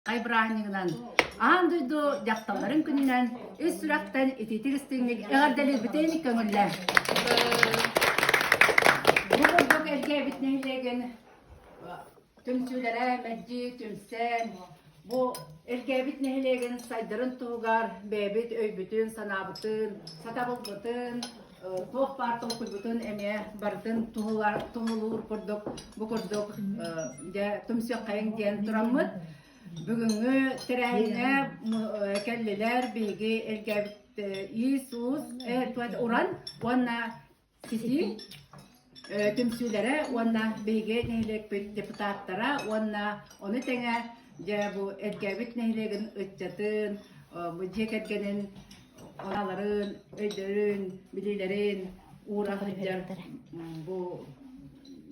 Бырааһынньыгынан аан дойду дьахталларын күнүнэн ис сүрэхтэн итиитик истиҥник эҕэрдэлиирбитин көҥүллээ. Бу курдук Элгээбит нэһилиэгин түмсүүлэрэ мэлдьи түмсэн, бу Элгээбит нэһилиэгин сайдарын туһугар бэйэбит өйбүтүн, санаабытын, сатабылбытын, туох баар толкуйбутун эмиэ барытын туһулуур курдук бу курдук дьэ түмсүөххэйиҥ диэн тураммыт бүгүҥҥү тэрээһиҥҥэ кэллилэр биһиги элгээбит иис-уус уран уонна ситии түмсүүлэрэ уонна биһиги нэһилиэкпит депутаттара уонна ону тэҥэ дьэ бу Элгээбит нэһилиэгин ыччатын бу дьиэ кэргэнин Аналарын, өйдөрүн, билиилэрин уура сылдьар бу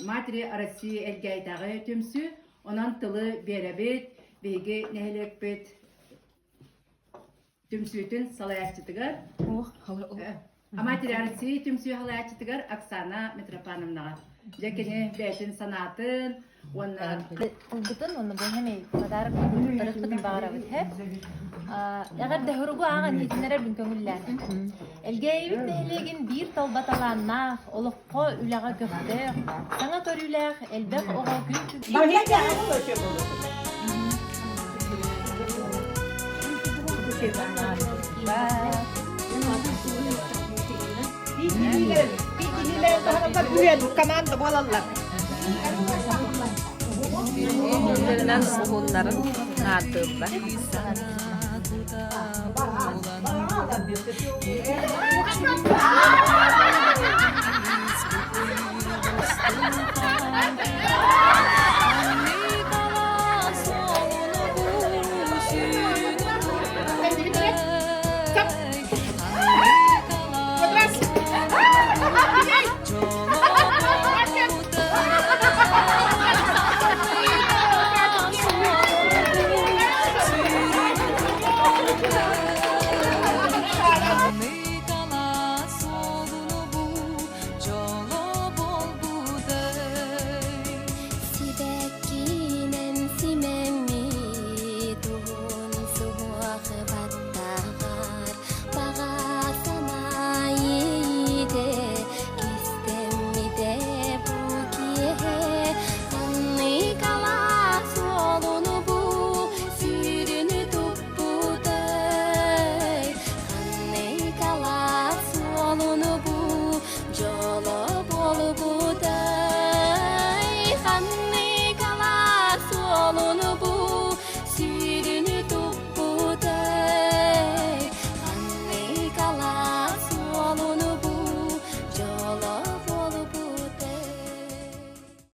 Матери России Элгээйдээҕи түмсүү. Онон тылы биэрэбит биһиги нэһилиэкпит түмсүүтүн салайааччытыгар Матери России түмсүү салайааччытыгар Оксана Митрофановнаҕа. Дьэ кини бэйэтин санаатын уонна Ылбытын уонна бу хэмэй подарок туттарыахпытын баҕарабыт һэ. Эҕэрдэ хоругу ааҕан иһитиннэрэрбин көҥүллээтим. Элгээйибит нэһилиэгин биир талба талааннаах, олоххо үлэҕэ көхтөөх, саҥа көрүүлээх элбэх оҕо күн Команда буолаллар. Уһуннарынан уһуннарын ааттыыллар.